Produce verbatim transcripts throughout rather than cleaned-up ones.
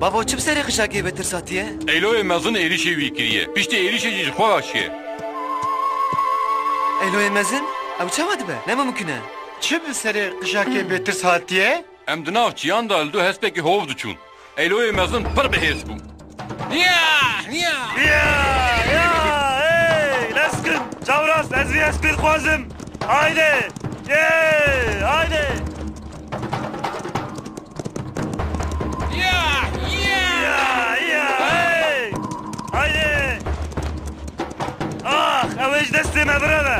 Bavo, çi bi serê qijagê bêtirs hatiye? Eyloyê mezin êrîşê wî kiriye. Piştî êrîşê jî ji xwe ve şiye. Eyloyê mezin? Ew çawa dibe? Ne mimkun e. Çi bi serê qijagê bêtirs hatiye? Em di nav çiyan de li du hespekî hov diçûn. Eyloyê mezin pir bi hêz bû. Ya! Ya! Ya! Ya! Hey! Lez kin! Çaw rast, ez vî hespê dixwazim! Haydi! Yê! Haydi! Ya! Ya! Ya! Ya! Hey! Haydi! Ax, ew ê ji destê me bireve!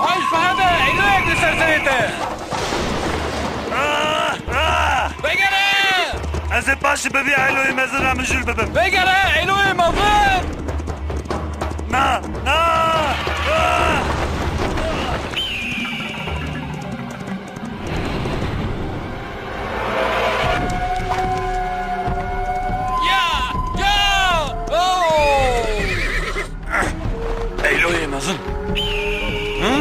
Ay sahibe, eyloyek li ser serê te! Ah, ah! Vegere! Ez ê paşê bi vî eyloyê mezin re mijûl bibim. Vegere, eyloyê mezin! Na, na! Ah! Ya! Ya! Oh! Eyloyê mezin. Hı?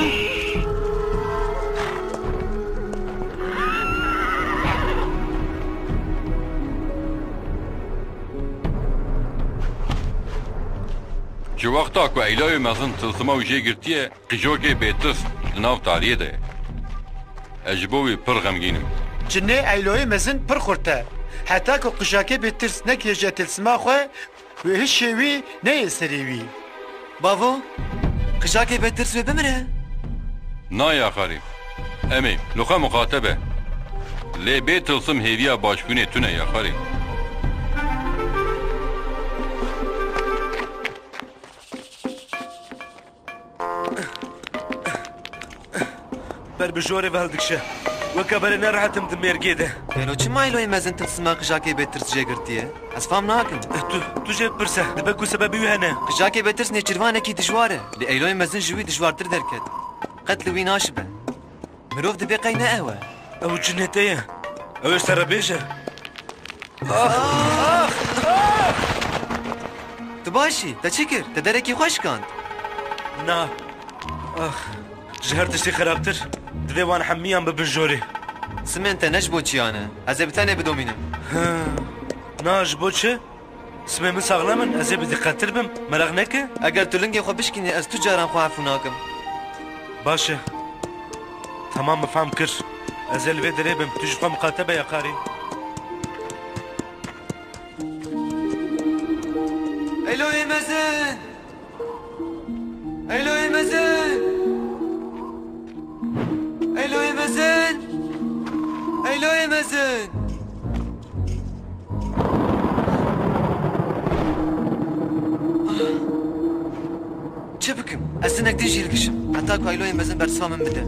Ji wexta ku Eyloyê mezin tilsima wî jê girtiye, qijokê bêtirs di nav tariyê de ye. Ez ji bo wî pir xemgîn im. Cinê Eyloyê mezin pir xurt e. Heta ku qijokê bêtirs nekiriye tilsima xwe, wê hişê wî neyê serê wî. Bavo, qijokê bêtirs wê bimire? Na ya xarê. Em ê li xwe muqate be. Lê bê tilsim hêviya başbûnê tune ya xarê. Ber bi jorê ve hildikşe. Weke berê nerehet im di mêrgê de. Bêlo çima Eyloyê mezin tilsima qijakê bêtirs jê girtiye? Ez fam nakim. Eh, tu, tu jê bipirse. Dibe ku sebebê wî hene. Qijakê bêtirs nêçîrvanekî dijwar e. Lê Eyloyê mezin ji wî dijwartir derket. Qet li wî naşibe. Mirov dibê qey ne ew e. Ew cinê te ye. Ew ê serebêj e. Tu baş î? Te çi kir? Te derekî xwe şikand? Na. Ax. Ji her tiştî xerabtir. Divê wan hemiyan bibin jorê. Simên te ne ji bo çiyan e. Ez ê bi tenê bidomînim. Hı. Na, ji bo çi? Simên min saxlem in, ez ê bi diqettir bim. Meraq neke. Eger tu lingê xwe bişkînî, ez tu caran xwe efû nakim. Baş e. Temam, min fam kir. Ez ê li vê derê bim. Tu ji xwe miqate be ya karî. Eyloyê mezin! Eyloyê mezin! Eyloyê mezin! Eyloyê mezin! Çi bikim? Ez hinek din jî hilkişim. Heta ku Eyloyê mezin bersiva min bide.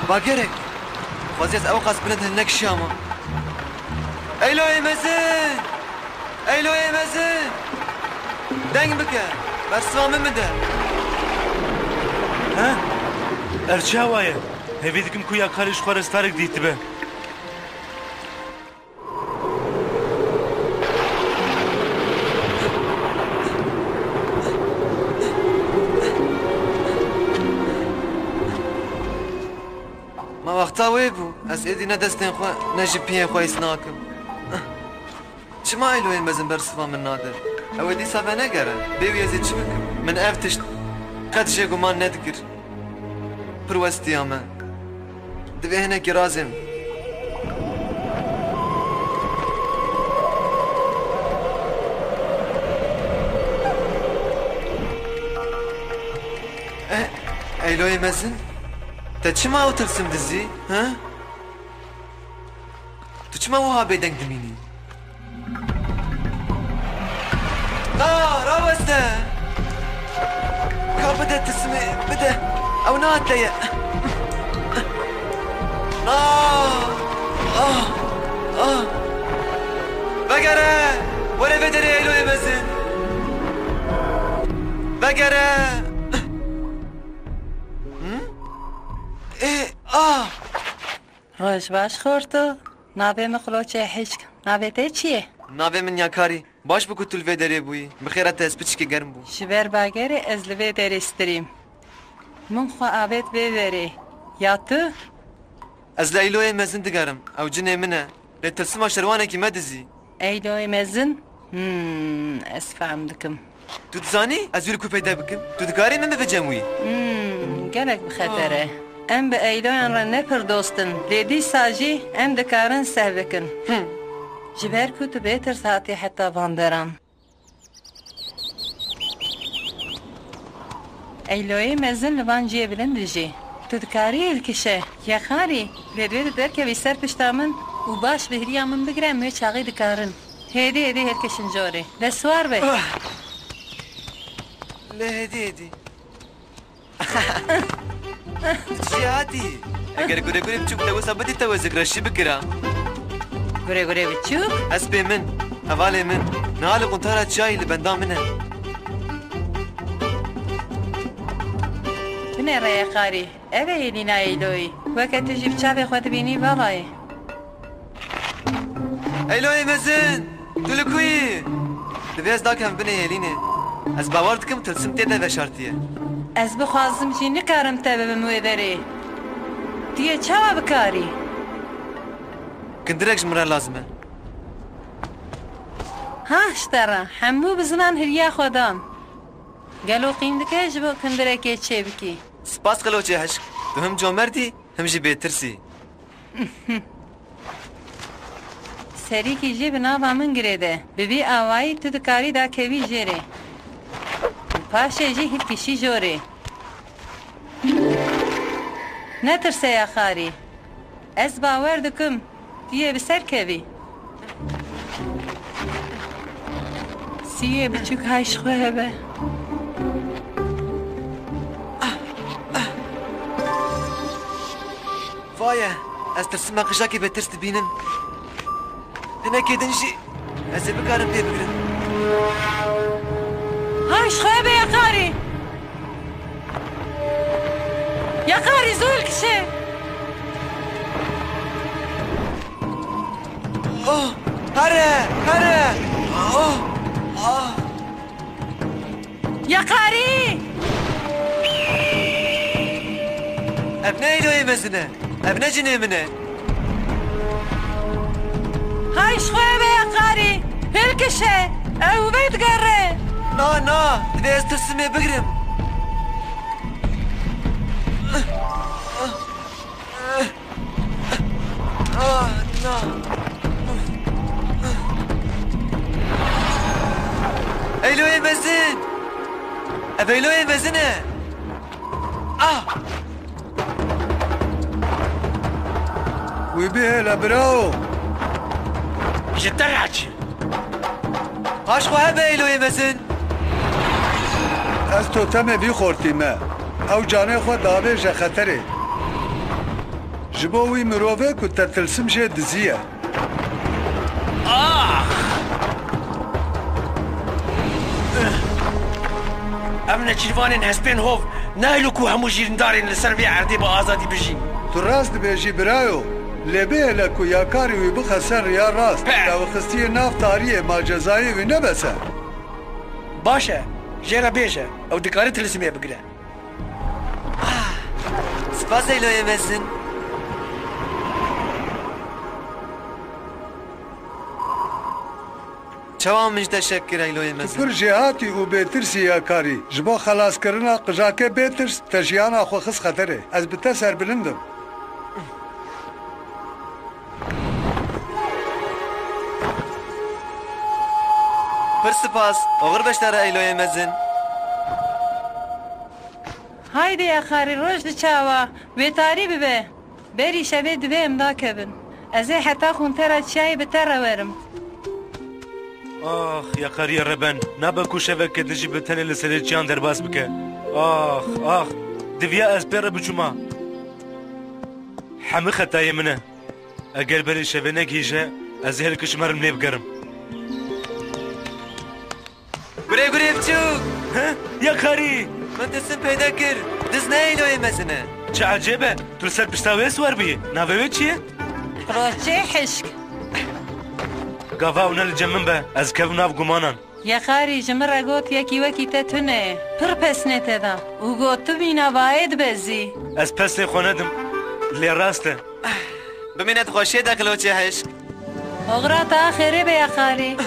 Bagerek! Xwezî ez ew qas bilind hilnekişiyama. Eyloyê mezin! Eyloyê mezin! Deng bike! Bersiva min bide! He? Ev çi hewa ye? Hêvî dikim ku ya karê ji xwe re starek dîtibe. Ma wexta wê bû, ez êdî ne destên xwe, ne jî piyên xwe hîs nakim. Çima Eyloyê mezin bersiva min nade? Ew ê dîsa venegere. Bê wî ez ê çi bikim? Min ev tişt qet jê guman nedikir. Pir westiya me. Divê hinekî razêm. Eh, Eyloyê mezin, te çima ew tilsim dizî, ha? Tu çima wiha bêdeng dimînî? Na, raweste! Ka bide tilsimê, bide! Ew niha te ye! Na! Ah! Ah! Vegere! Were vê derê Eyloyê mezin! Vegere! Hı? Ê, ah! Roj baş xorto. Navê min Xiloçê Hişk. Navê te çi ye? Navê min Yakarî. Baş bû ku tu li vê derê bûyî. Bi xêra te ez piçekî germ bûm. Ji ber bagerê ez li vê derê stirîm. Min xwe avêt vê derê. Ya tu? Ez li Eyloyê mezin digerim. Ew cinê min e. Lê tilsima şerwanekî me dizî. Eyloyê mezin? Hmm, ez fehm dikim. Tu dizanî ez wî li ku peyda bikim? Tu dikarî min bibicem wî? Hmm, gelek bi xeter e. Em bi Eyloyan re ne pir dost in, lê dîsa jî em dikarin seh bikin. Hı. Ji ber ku tu bê tirs hatî heta van deran. Eyloyê mezin li van cihê bilind dijî. Tu dikarî hilkişe, Yexarî, lê divê tu derkevî ser pişta min û baş bi hiriya min bigire, em wê çaxî dikarin. Hêdî hêdî hilkişin jorê. De siwar be. Ah! Lê hêdî hêdî. Çi hatî? Eger gure gure biçûk te wisa bidî te wê zikreşî bikira. Gure gure biçûk? Hespê min, hevalê min, niha li quntara çiyayî li benda min e. Binêre Yexarî, ev e hêlîna Eyloyî. Weke tu jî bi çavê xwe dibînî, valayê. Eyloyê mezin! Tu li ku yî? Divê ez dakevim binê hêlînê. Ez bawer dikim tilsim tê de veşartiye. Ez bixwazim jî nikarim te bibim wê derê. Tu yê çawa bikarî? Kindirek ji min re lazim e. Ha, ji te re. Hemû bi ziman hiriya xwe dan. Gelo qîm dike ji bo kindirekê çêbikî? Spas xiloçê hişk. Tu him comerd î, him jî bêtirs î. Serîkî jî bi nava min girêde. Bi vî awayî tu dikarî dakevî jêrê. Paşê jî hilkişî jorê. Netirse Yexarî. Ez bawer dikim tu yê bi ser kevî. Siyê biçûk hay ji xwe hebe. Vaye, ez tilsima qijakê bêtirs dibînim. Hinekê din jî ez ê bikarim pê bigrim. Hay ji xwe be Yexarî! Yexarî zû hilkişe! Oh, here, here! Oh, ah! Yexarî! Ev ne Eyloyê mezin e. Ev ne cinê min e. Hay ji xwe be Yexarî! Hilkişe! Ew vedigere! Na, na! Divê ez tilsimê bigrim. Ah, na. Eyloyê mezin! Ev Eyloyê mezin e! Ah! Wî bihêle birawo! Ji te re çi? Paş xwe hebe Eyloyê mezin! Ez totemê vî xortî me. Ew canê xwe davêje xeterê. Ji bo wî mirovê ku te tilsim jê dizî ye. Ah! Ev nêçîrvanên hespên hov naylo ku hemû jîrindarên li ser vê erdê bi azadî bijîn. Tu rast dibêjî birayo, lê bihêle ku Yakarî wî bixe ser riya rast, Peh! Te wî xistiye nav tariyê, ma cezayê wî ne bes e? Baş e, jê re bêje, ew dikare tilsimê bigire. Ah, spas Eyloyê mezin. Çawa min ji te şek kir Eyloyê mezin? Tu pir jêhatî û bêtirs î Yakarî. Ji bo xelaskirina qijakê bêtirs te jiyana xwe xist xeterê. Ez bi te serbilind im. Pir spas. Oxir be ji te re Eyloyê mezin. Haydê Yakarî, roj diçe awa, wê tarî bibe. Berî şevê divê em dakevin. Ez ê heta xuntera çiyayê bi te re werim. Ax, Yakarî reben, nabe ku şeveke din jî bi tenê li serê çiyan derbas bike. Ax, ax, diviya ez pê re biçûma. Hemî xetayê min e. Eger berê şevê negihîje, ez ê hilkişim herim lê bigerim. Gurê gurê biçûk! He? Yakarî! Min tilsim peyda kir. Diz ne Eyloyê mezin e. Çi ecêb e? Tu li ser pişta wê siwar bûyî. Navê wê çi ye? Roçê hişk. Gava ew ne li cem min be, ez kevim nav gumanan. Yexarî ji min re got, yekî wekî te tune ye. Pir pesnê te da. Û got, tu mîna bayê dibezî. Ez pesnê xwe nedim. Lê rast e. Bimîne tu xweşiyê de xiloçê hişk. Oxira te a xêrê be Yexarî.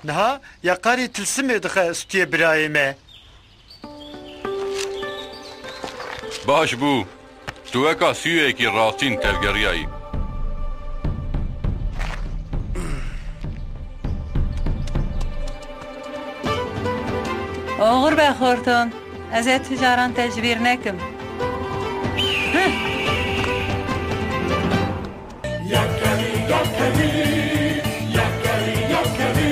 Niha Yexarî tilsimê dixe stûyê birayê me. Baş bû. Tu weka sûyekî rastîn tevgeriyayî. Oxir be Xorton. Ez ê tu caran te ji bîr nekim. Yakari, yakari, yakari, yakari.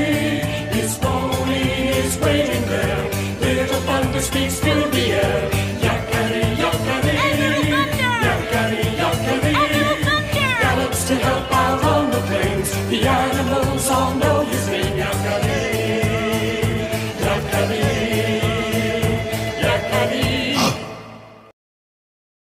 His pony is waiting there. Little thunder speaks through the air.